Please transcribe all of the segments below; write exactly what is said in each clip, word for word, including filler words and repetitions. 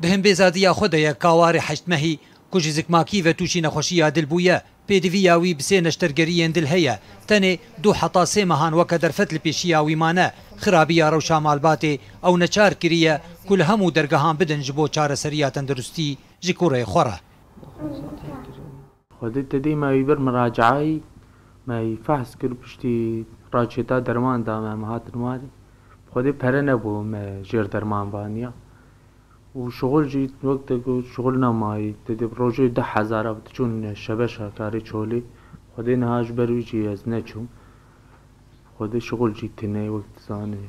Di hin bêzadiya xwe de ye, Kawarê heşt mehî ku ji zikmakî ve tûşî nexweşiya dil bûye. Pêdiviya wî bi sê neştergeriyên dil heye. Tenê du heta sê mehan weke derfet li pêşiya wî mane. Xirabiya rewşa malbatê ew neçar kiriye ku li hemû dergehan bidin ji bo çareseriya tenduristî ji kurê xwe re. Xwedê te dî me wî bir miracaayî, me wî fehs kir, piştî raçeta derman da me, em hatin warê. Xwedê pere nebû, me jêr derman vaniya. Û şixul jî wek te got, şixul nemayî. Te dê bi rojê du hezara bi diçûn şebeşa karê çolê. Xwedê niha ji ber wî jî ez neçûm. Xwedê şixul jî tune wek dizanê.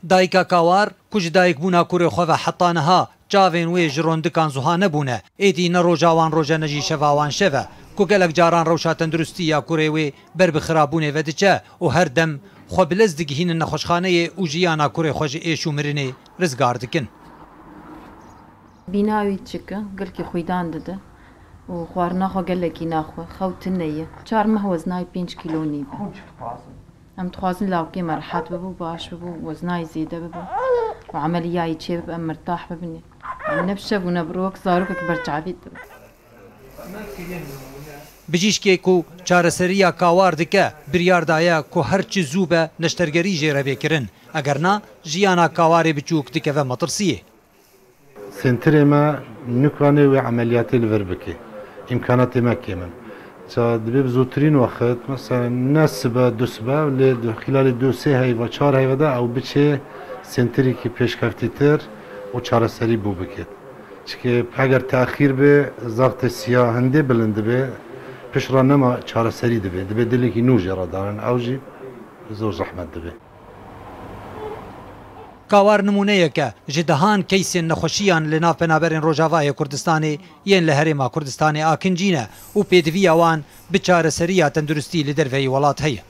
Dayika Kawar, ku ji dayikbûna kurê xwe ve heta niha çavên wê ji rondikan zuha nebûne, êdî ne roja wan roj e ne jî şeva wan şev e, ku gelek caran rewşa tenduristî ya kurê wê ber bi xirabûnê ve diçe û her dem xwe bi lez digihînin nexweşxaneyê û jiyana kurê xwe ji êş û mirinê rizgar dikin. Bîna wî çik e, gelkî xwîdan dide û xwarina xwe gelekî naxwe, xew tune ye. Çar meh weznayê pênc kîlo nîv e. Em dixwazin lawkê me rehet bibo, baş bibo, weznayê zêde bibo û emeliyayê çêbibe, em mirtah bibinê. Em ne bi şev û ne bi roj, wek zarokek ber çavê dibe. Bijîşkê ku çareseriya Kawar dike, biryar daye ku her çi zû be neştergerî jê re bê kirin. Eger na, jiyana Kawarê biçûk dikeve metirsiyê. Senterê me nikanê wê emeliyatê li vir bike. Îmkanatê me kêm in. Ça dibe bi zûtirîn wexit, mesela ne sibe, du sibe, lê di xîlalê du sê heyva, çar heyva de ew biçe senterekî pêşkeftîtir û çareserî bo bike. Çike eger texîr be, zaxtê siya hindê bilind dibe, pişt re nema çareserî dibe. Dibe dilekî nû jê re danin, ew jî zor zehmet dibe. Kawar nimûneyek e ji dehan keysên nexweşiyan li nav penaberên Rojavayê Kurdistanê yên li Herêma Kurdistanê akincî ne û pêdiviya wan bi çareseriya tenduristî li derveyî welat heye.